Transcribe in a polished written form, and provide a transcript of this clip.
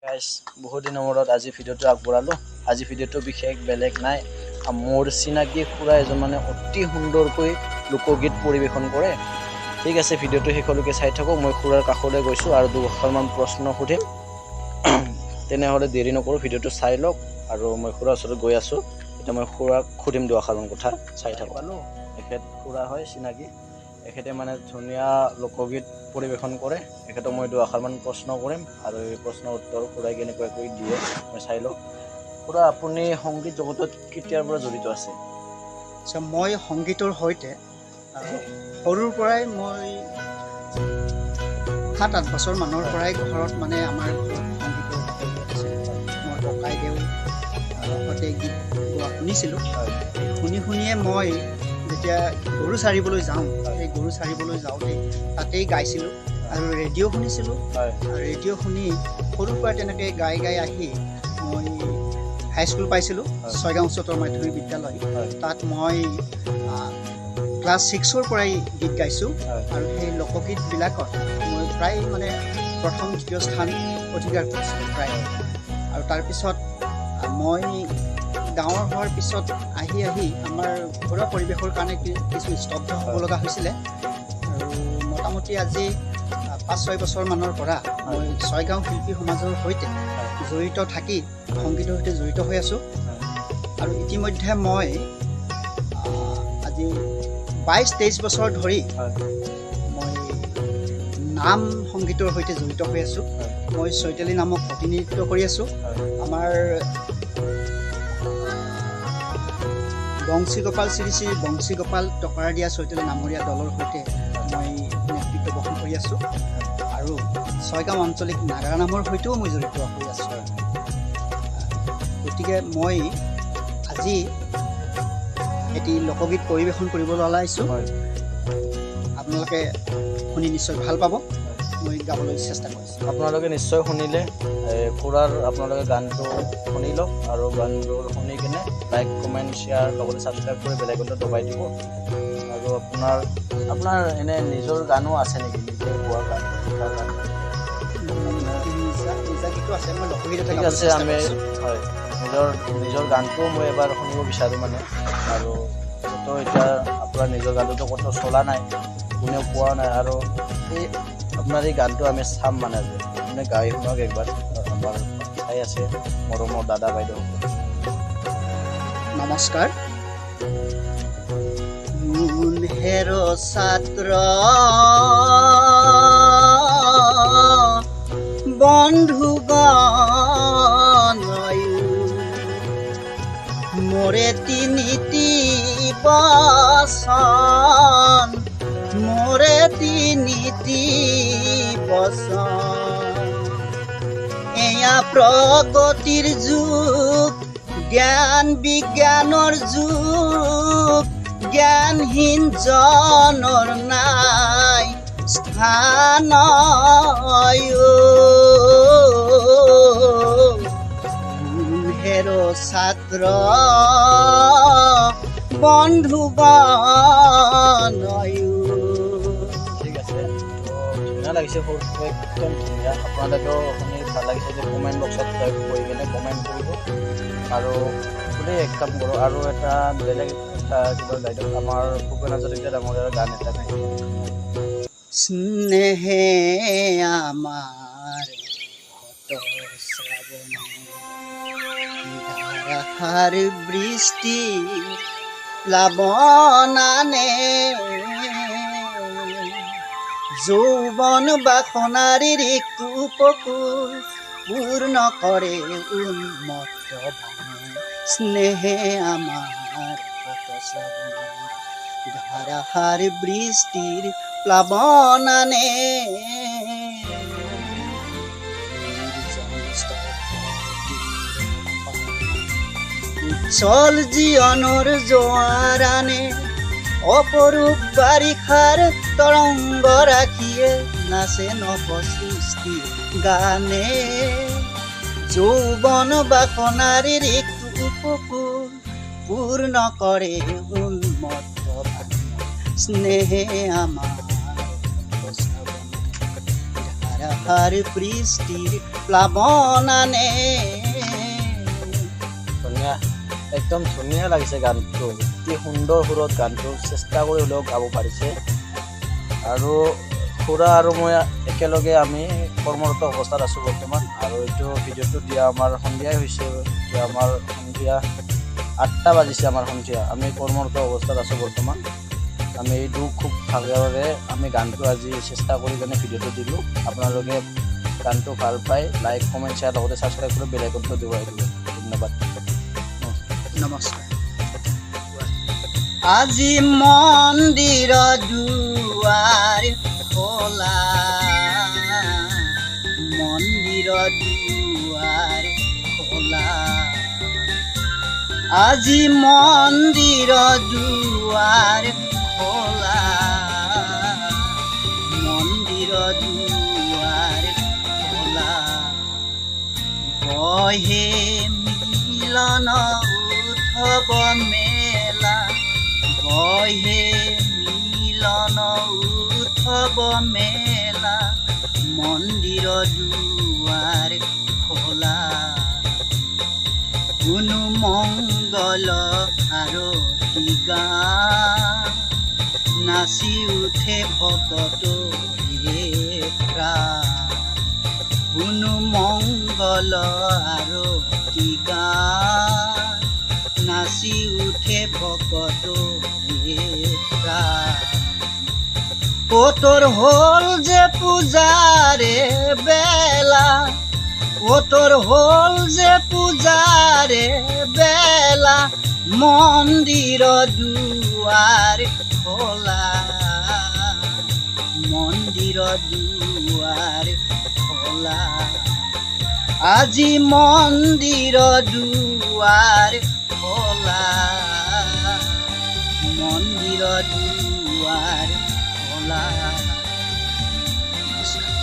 গাইছ, বহুত দিনৰ মূৰত আজি ভিডিঅ'টো আগবঢ়ালোঁ। আজি ভিডিঅ'টো বিশেষ বেলেগ নাই, মোৰ চিনাকি খুৰা এজন মানে অতি সুন্দৰকৈ লোকগীত পৰিৱেশন কৰে। ঠিক আছে, ভিডিঅ'টো শেষলৈকে চাই থাকক। মই খুৰাৰ কাষলৈ গৈছোঁ আৰু দুআষাৰমান প্ৰশ্ন সুধিম। তেনেহ'লে দেৰি নকৰোঁ, ভিডিঅ'টো চাই লওক। আৰু মই খুৰাৰ ওচৰত গৈ আছোঁ। এতিয়া মই খুৰাক সুধিম দুআষাৰমান কথা, চাই থাকক। পালোঁ, এখেত খুৰা হয় চিনাকি। এখেতে মানে ধুনীয়া লোকগীত পৰিৱেশন কৰে। এখেতক মই দুআষাৰমান প্ৰশ্ন কৰিম আৰু এই প্ৰশ্নৰ উত্তৰ খুৰাই কেনেকুৱাকৈ দিয়ে মই চাই লওঁ। খুৰা, আপুনি সংগীত জগতত কেতিয়াৰ পৰা জড়িত আছে? আচ্ছা, মই সংগীতৰ সৈতে সৰুৰ পৰাই, মই 7-8 বছৰ মানৰ পৰাই ঘৰত, মানে আমাৰ ঘৰত সংগীতৰ বাতৰি আছিল। মই ককাইদেউ সৈতে গীত গোৱা শুনিছিলোঁ। শুনি শুনিয়ে মই যেতিয়া গৰু চাৰিবলৈ যাওঁ, সেই গৰু চাৰিবলৈ যাওঁতে তাতেই গাইছিলোঁ আৰু ৰেডিঅ' শুনিছিলোঁ। আৰু ৰেডিঅ' শুনি সৰুৰ পৰা তেনেকৈ গাই গাই আহি মই হাইস্কুল পাইছিলোঁ, ছয়গাঁও উচ্চতৰ মাধ্যমিক বিদ্যালয়। তাত মই ক্লাছ 6ৰ পৰাই গীত গাইছোঁ। আৰু সেই লোকগীতবিলাকত মই প্ৰায় মানে প্ৰথম দ্বিতীয় স্থান অধিকাৰ কৰিছিলোঁ প্ৰায়। আৰু তাৰপিছত মই ডাঙৰ হোৱাৰ পিছত আহি আহি আমাৰ ঘৰুৱা পৰিৱেশৰ কাৰণে কিছু স্তব্ধ হ'ব লগা হৈছিলে। আৰু মোটামুটি আজি 5-6 বছৰমানৰ পৰা মই ছয়গাঁও শিল্পী সমাজৰ সৈতে জড়িত থাকি সংগীতৰ সৈতে জড়িত হৈ আছোঁ। আৰু ইতিমধ্যে মই আজি 22-23 বছৰ ধৰি মই নাম সংগীতৰ সৈতে জড়িত হৈ আছোঁ। মই চৈতালী নামক প্ৰতিনিধিত্ব কৰি আছোঁ। আমাৰ বংশীগোপাল, শ্ৰী শ্ৰী বংশীগোপাল টকাৰ দিয়া চৈতালী নামৰীয়া দলৰ সৈতে মই নেতৃত্ব বহন কৰি আছোঁ আৰু ছয়গাঁও আঞ্চলিক নাগাৰা নামৰ সৈতেও মই জড়িত হৈ আছোঁ। গতিকে মই আজি এটি লোকগীত পৰিৱেশন কৰিবলৈ ওলাইছোঁ। আপোনালোকে শুনি নিশ্চয় ভাল পাব। মই গাবলৈ চেষ্টা কৰিছোঁ। আপোনালোকে নিশ্চয় শুনিলে খুৰাৰ, আপোনালোকে গানটো শুনি লওক আৰু গানটো শুনি কিনে লাইক, কমেণ্ট, শ্বেয়াৰ, লগতে ছাবস্ক্ৰাইব কৰি বেল আইকনটো দবাই দিব। আৰু আপোনাৰ এনে নিজৰ গানো আছে নেকি, নিজে গোৱা গান, লিখা গান? নিজা গীতো আছে, মই লোকগীত এটা ঠিক গাবলৈ আছে চেষ্টা আমি কৰিছোঁ। হয়, নিজৰ নিজৰ গানটোও মই এবাৰ শুনিব বিচাৰোঁ মানে। আৰু তো এতিয়া আপোনাৰ নিজৰ গানটোতো ক'তো চলা নাই, কোনেও পোৱা নাই। আৰু এই আপোনাৰ এই গানটো আমি চাম মানে আজি। আপুনি গাই শুনক একবাৰ, আমাৰ চাই আছে মৰমৰ দাদা বাইদেউসকল। নমস্কাৰ। শুন হেৰ ছাত্ৰ বন্ধুগণ, মোৰে তিনিটি বচন, মোৰে তিনিটি বচন। এয়া প্ৰগতিৰ যুগ, জ্ঞান বিজ্ঞানৰ যুগ, জ্ঞানহীন জনৰ নাই স্থান। হেৰ ছাত্ৰ বন্ধুগণ। ঠিক আছে, তো ধুনীয়া লাগিছে সুৰটো, একদম ধুনীয়া। আপোনালোকেও শুনি ভাল লাগিছে যে কমেণ্ট বক্সত টাইপ কৰি কিনে কমেণ্ট কৰিব। আৰু বুলি এক কাম কৰোঁ, আৰু এটা বেলেগ এটা কিবা গাই দিয়ক। আমাৰ ভূপেন হাজৰিকা ডাঙৰীয়াৰ গান এটা গাই দিয়ক। স্নেহে আমাৰ শত শ্ৰাৱণ ধাৰাসাৰ বৃষ্টি প্লাৱন আনে, যৌৱন বাসনাৰ ঋতু উপকূল পূৰ্ণ কৰে উন্মত্ত বানে। স্নেহে আমাৰ শত শ্ৰাৱণ ধাৰাসাৰ বৃষ্টিৰ প্লাৱন আনে, নিৰ্জন উচ্ছল জীৱনৰ জোৱাৰ আনে, অপৰূপ বাৰিষাৰ তৰংগ ৰাখিয়ে নাচে নৱ সৃষ্টি গানে। যৌৱন বাসনাৰ ঋতু উপকূল পূৰ্ণ কৰে উন্মত্ত বানে। স্নেহে আমাৰ ধাৰাসাৰ বৃষ্টিৰ প্লাৱন আনে। ধুনীয়া, একদম ধুনীয়া লাগিছে গানটো। অতি সুন্দৰ সুৰত গানটো চেষ্টা কৰি হ'লেও গাব পাৰিছে। আৰু খুৰা আৰু মই একেলগে আমি কৰ্মৰত অৱস্থাত আছোঁ বৰ্তমান। আৰু এইটো ভিডিঅ'টো দিয়া আমাৰ সন্ধিয়াই হৈছে। এতিয়া আমাৰ সন্ধিয়া 8টা বাজিছে। আমাৰ সন্ধিয়া আমি কৰ্মৰত অৱস্থাত আছোঁ বৰ্তমান। আমি এই দুখ খুব ভাগেৰে আমি গানটো আজি চেষ্টা কৰি কেনে ভিডিঅ'টো দিলোঁ। আপোনালোকে গানটো ভাল পাই লাইক, কমেণ্ট, শ্বেয়াৰ, লগতে ছাবস্ক্ৰাইব কৰি বেল আইকনটো দবাই দিব। ধন্যবাদ। নমস্কাৰ। আজি মন্দিৰ দুৱাৰ খোলা, মন্দিৰ দুৱাৰ খোলা, আজি মন্দিৰ দুৱাৰ খোলা, মন্দিৰ দুৱাৰ খোলা। বহে মিলন উৎসৱ মেলা, বহে মিলন উৎসৱ মেলা, মন্দিৰ দুৱাৰ খোলা। কোনো মংগল আৰতি গান, নাচি উঠে ভকতৰে প্ৰাণ। কোনো মংগল আৰতি গান, নাচি উঠে ভকতৰে প্ৰাণ। অ'তৰ হ'ল যে পূজাৰে বেলা, অ'তৰ হ'ল যে পূজাৰে বেলা, মন্দিৰ দুৱাৰ খোলা, মন্দিৰ দুৱাৰ খোলা, আজি মন্দিৰ দুৱাৰ খোলা, মন্দিৰ দুৱাৰ খোলা। নমস্কাৰ।